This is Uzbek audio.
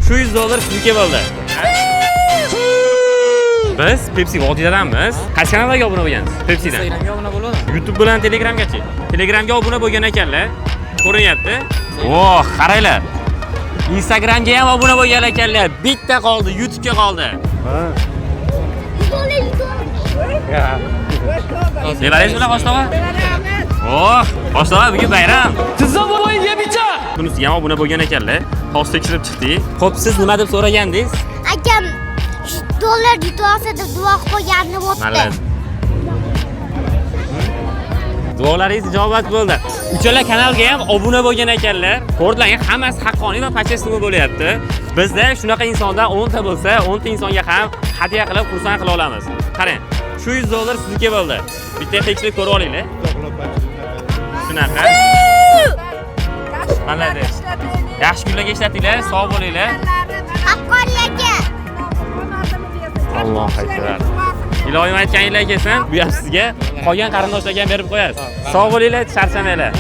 Shu $100 sizniki bo'ldi. Biz Pepsi vodiydanmiz. Qaysi kanalga obuna bo'lgansiz? Pepsidan. Instagramga obuna bo'lganman. YouTube bilan Telegramgachi. Telegramga obuna bo'lgan ekanlar. Ko'rinyapti. Oh, qaranglar. Instagramga ham obuna bo'lgan ekanlar. Bitta qoldi, YouTube'ga qoldi. Nevarangiz bilan Qo'shtog'a? Oh, Qo'shtog'a bugun bayram. Bunisiga ham obuna bo'lgan ekanlar. Hozir tekshirib chiqdik. Xo'p, siz nima deb so'ragandingiz? Akam dollar yutib olsa deb duo qilib qo'yganini o'tdi. Malad. Duolaringiz ijobat bo'ldi. Uchala kanalga ham obuna bo'lgan ekanlar. Ko'rdilar, hammasi haqqoniy va по-честному bo'lyapti. Bizda shunaqa insondan 10 ta bo'lsa, 10 ta insonga ham hadya qilib xursand qila olamiz. Qarang, shu $100 sizniki bo'ldi. Bitta tekshirib ko'rib olinglar. Shunaqa. Malades. Yaxshi kunlarga ishlatinglar, sog' bo'linglar. Haqqoniy aka. Allohu akbar. Iloyim aytganinglar kelsin, bu ham sizga, qolgan qarindoshlarga ham berib qo'yasiz. Sog' bo'linglar, charchamanglar.